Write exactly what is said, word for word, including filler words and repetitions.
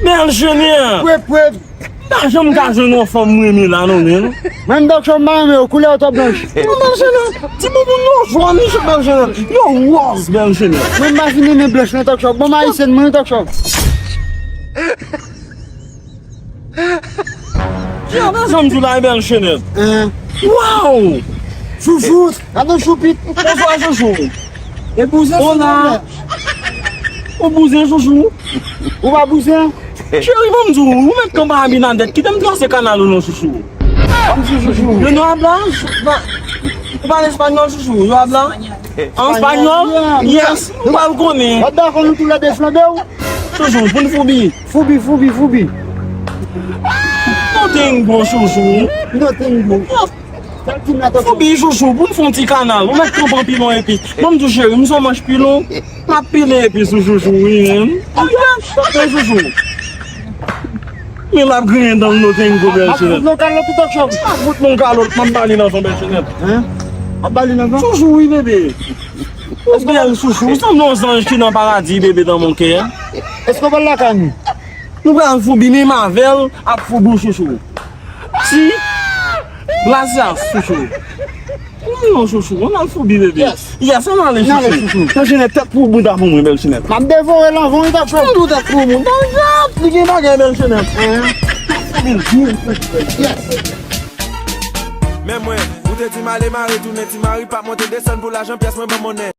Bèl Jenè! Pwep, pwep! M pa janm ka jwenn yon fanm m renmen la non, menm. Menm Dòk Chòm m pa renmen yo, koulè yo twò blanch. Non, Bèl Jenè, ti bouboun yo jòn, wi, Bèl Jenè. Yo wòz, Bèl Jenè. Mwen m pa fin renmen blanch non, Dòk Chòm. Bon, m ayisyèn, mwen, Dòk Chòm. Ki afè zanmi w la, Bèl Jenè? Hein? Waw! Chouchou! Gade yon choupit! Bonswa, chouchou! E bouzen sou la! Ou bouzen, chouchou? Ou pa bouzen? Cheri, ban m di w, ou mèt kanpe a Abinadèt, kite m trase kanal ou non, chouchou. Ban m di w, chouchou. Yo no habla? Ou pale espanyòl, chouchou? Yo habla? An espanyòl? Yes, ou pral konnen. W ap dakò nou toulède flanbe w? Chouchou, pou n foubi. Foubi, foubi, foubi. No tengo, chouchou. No tengo. Foubi, chouchou, pou n fè yon ti kanal. Ou mèt kanpe anpil yon epis. Ban m di w, cheri, m se yon manch pilon. M ap pile epis ou, chouchou, wi, menm. Tanpri, chouchou. Men l ap griyen dan l, no tengo, Bèl Jenè. M ap fout non kalòt tout Dòk Chòm. M ap fout non kalòt, m ap ba li nan van, Bèl Jenè. Hein? M ap ba li nan van? Chouchou, wi, bebe. Ou bèl, chouchou. Ou sanble yon zanj ki nan paradi, bebe, dans mon cœur. Èske w pral lakay nou? Nou pral foubi, menm avè l ap foubi w, chouchou. Ti gracias, chouchou. Non, non, chouchou, ann al foubi, bebe. Yes. Yes, ann ale, chouchou. Ann ale, chouchou. Bèl Jenè, tèt pou bout avè mwen, Bèl Jenè. M ap devore l anvan w, Dòk Chòm. Tout tèt pou bout. Bon, jap, li gen bagay, Bèl Jenè. Hein? Tèt pou bout, yes. Men mwen, ou te di m ale mare tounen, ti mari p ap monte desann pou lajan pyès mwen ban monnen.